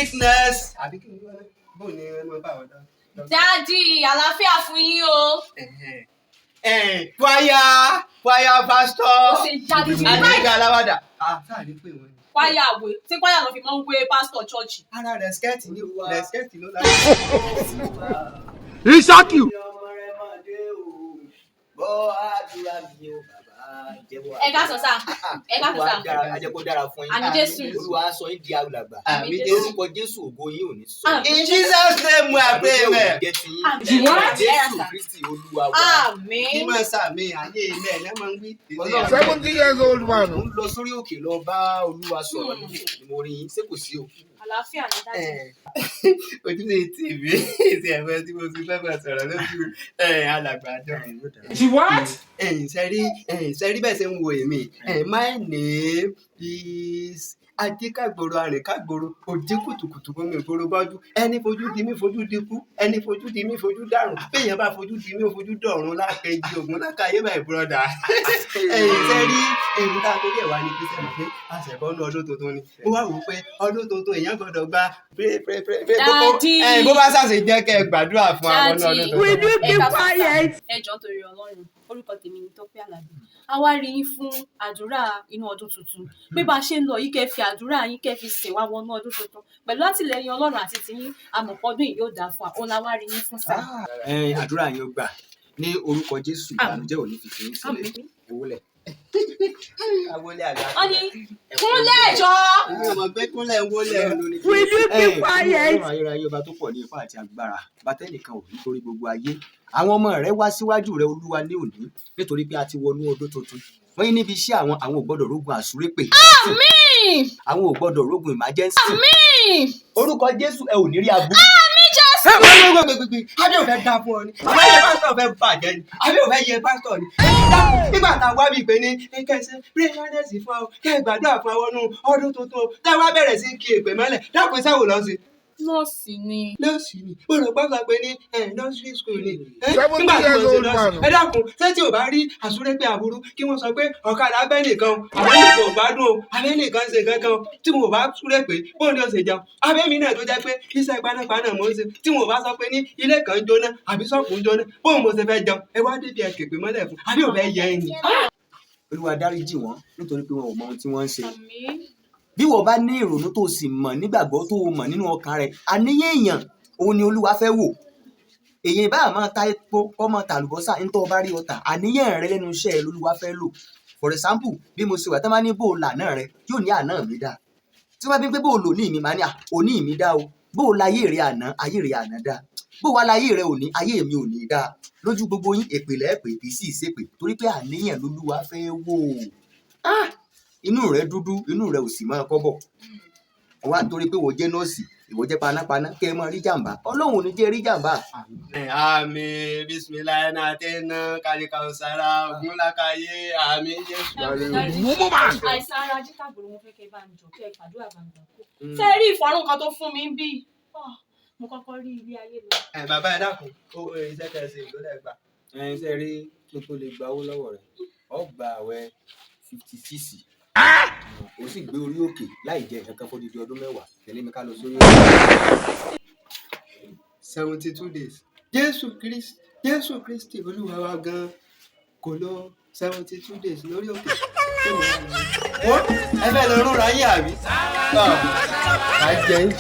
Sickness. Àbí kí ni wọ́n bó ni ẹ máa bá wọn dá. Daddy, àlàáfíà fún yín o. Choir, choir pastor. Ó ṣe jáde sí báyìí. Àdéhùn aláwàdà. Sáà ní pé wọ́n ni. Kwaya wo? Tí kwaya lọ fi máa ń wé pásítọ̀ church. Ara rẹ̀ skirt ní rẹ̀ skirt ló lára. Isaki. Ọmọ rẹ máa dé o, gbọ́ àdúrà mi o, bàbá jẹ́wọ́. Ẹ káàsán sà. Ẹ káàsán sà. Olúwa dára, a jẹ́ kó dára fún yín. Àmín Jésù. Olúwa sọ yín di alàgbà. Àmín Jésù. Jésù. Lórúkọ Jésù, ògo yín ò ní sọ. Àmín. In Jesus' name we are praying. Ìbànújẹ́ ò ní jẹ́ ti yín. Àmín. Jésù Kristi Olúwa wa. Kí Àmín. máa sàmì ayé ilé ẹ̀ lẹ́mọ̀ ń wí. Ọlọ́run. 70 years old man. Mo ń lọ sórí òkè lọ bá Olúwa sọ̀rọ̀ ní mo rí yín, ṣé kò sí o? Àlàáfíà ni, daddy. Ojú ti tì mí ìsì ẹ̀fọ́ tí mo fi fẹ́ bá sọ̀rọ̀ lójú alàgbà àjọ. She what? Ẹ̀yin sẹ́rí, ẹ̀yin sẹ́rí bẹ́ẹ̀ ṣe ń wo èmi. My name is Adékàgbòrò Àrìnkágbòrò òjì kùtùkùtù gómìn ìgboro bájú. Ẹni fojú di mí fojú di kú, ẹni fojú di mí fojú dàrún, béèyàn bá fojú di mí ó fojú dọ̀run lákejì ògùn lákàyè, my brother. Ẹ̀yin sẹ́rí, èyí tá a torí ẹ̀ wá ní pé sẹ́mi pé a ṣẹ̀bọ́nú ọdún tuntun ni mo wá wò ó pé ọdún tuntun èèyàn gbọ́dọ̀ gba pray, pray, pray, pray. Daddy. Ẹ̀yin bó bá ṣàṣe jẹ́ kẹ́ ẹ gbàdúrà fún àwọn ọdún Daddy. tuntun. Will you Ẹ keep káàsán sà. quiet? Ẹ jọ̀ọ́, torí Ọlọ́run, orúkọ tèmi ni Tọ́pẹ́ Àlàbí. A wá rí yín fún àdúrà inú ọdún tuntun. Bí bá a ṣe ń lọ yìí, kẹ́ fi àdúrà yín, kẹ́ fi sìn wá wọnú ọdún tuntun. Pẹ̀lú àtìlẹ́yìn Ọlọ́run àti tiyín, àmọ̀pọ̀dún yìí yóò dáa fún wa. Òun la wá rí yín fún sà. Ẹ àdúrà yín ó gbà ní orúkọ Jésù. Ìbànújẹ́ ò ní fi fi yín sílẹ̀. Àmín. Ẹ wólẹ̀. Awolé àgbà. Wọ́n ní kúnlẹ̀ jọ. Èmi ò mọ̀ pé kúnlẹ̀ ń wólẹ̀ o. Will you keep quiet? Ọlọ́run ayérayé, ọba tó pọ̀ ní ipá àti agbára, bàtẹ́nìkan ò nítorí gbogbo ayé, àwọn ọmọ rẹ wá síwájú rẹ, Olúwa, ní òní nítorí pé a ti wọnú ọdún tuntun. Wọ́n ní níbi iṣẹ́ àwọn, àwọn ò gbọ́dọ̀ rógun àsúrépè. Àmín. Àwọn ò gbọ́dọ̀ rógun emergency. Àmín. Orúkọ Jésù, ẹ ò ní rí aburú. Àbí ò fẹ́ dá fún ọ ni? Àbí ayé pásítọ̀ fẹ́ bàjẹ́ ni? Àbí ò fẹ́ yẹ pásítọ̀ ni? Dákun, nígbà tá a wá bíi pé ní kẹsẹ̀ prayerness fún ọ, kẹ́ ẹ gbàdúrà fún ọ nínú ọdún tuntun, tẹ́ wá bẹ̀rẹ̀ sí kí èpè mọ́lẹ̀, dákun, iṣẹ́ wò lọ sí? Nọ́ọ̀sì ni. Nọ́ọ̀sì ni. Mo rò pé pé ní nursery school ni. 70 Nígbà tí mo years ṣe old nọ́ọ̀sì, man. ẹ dákun, ṣé tí ò bá rí àsúrépè aburú kí wọ́n sọ pé ọ̀kadà abẹ́ nìkan o, àbẹ́ nìkan ò gbádùn o, abẹ́ nìkan ṣe kankan o, tí mo bá súré pé bóun ni ó ṣe jẹun? Abẹ́ mi náà tó jẹ́ pé iṣẹ́ panápaná mo ń ṣe, tí mo bá sọ pé ní ilé kan ń jóná àbí ṣọ́ọ̀bù ń jóná, bóun mo ṣe fẹ́ jẹun? Ẹ wá débi ẹ kèpè mọ́lẹ̀ fún, àbí ò fẹ́ yẹ ẹ ni? Olúwa dáríjì wọ́n nítorí pé wọn ò mọ ohun tí wọ́n ń ṣe. Àmín. Bí wọ́n bá ní ìrònú tó sì mọ̀ nígbàgbọ́ tó o mọ̀ nínú ọkàn rẹ̀, àníyàn èèyàn òun ni Olúwa fẹ́ wò. Èyàn bá máa ta epo kọ́ máa ta àlùbọ́sà, ń tọ́ ọ bá rí ọ̀tà, àníyàn rẹ lẹ́nu iṣẹ́ rẹ lolúwa fẹ́ lò. For example, bí mo ṣe wà, tán bá ní bó o lànà rẹ, yóò ní àná mi dáa. Tí wọ́n bá bí pé bó o lò ní mi, màá ní à òní mi dáa o. Bó o láyé rẹ àná, ayé rẹ àná dáa. Bó o wá láyé rẹ òní, ayé mi òní dáa. Lójú gbogbo yín, èpè lẹ́ẹ̀pẹ̀, kì í sì ṣépè, torí pé àníyàn lolúwa fẹ́ wò. Ah! Inú rẹ dúdú, inú rẹ ò sì máa kọ́bọ̀ wá torí pé wọ́n jẹ́ nọ́ọ̀sì, ìwọ jẹ́ panápaná, kẹ́ ẹ máa rí jàǹbá. Ọlọ́run ò ní jẹ́ rí jàǹbá. Àmín, bisimilayi náà tẹ́ ná kálíkà ọ̀sára ògúnlákàyé, àmín Jésù. Woman. Àìsàn ara jíkàgbòrò, mo fẹ́ kẹ́ bá ń jọ kẹ́ ẹ pàdúrà bá ń gbà kó. Ṣé ẹ rí ìfọ̀rùn kan tó fún mi ń bí? Ah, mo kọ́kọ́ rí ilé ayé lọ. Ẹ bàbá, ẹ dákun, ó iṣẹ́ kẹsì ìlú lẹ́gbàá. Ẹ ṣe rí, kí n tó lè gba owó lọ́wọ́ rẹ̀, ọ gba àwẹ̀ 56, ó sì gbé orí òkè láì jẹ nǹkan kan fódidi ọdún 10. Tẹ̀lé mi ká lọ sórí òkè. 72 days. Jésù Kristi, Jésù Kristi Olúwa wa gan kò lọ 72 days lórí òkè. Wọ́n ẹ fẹ́ lọ rúnra yín àbí? Ọ̀, á jẹ yín.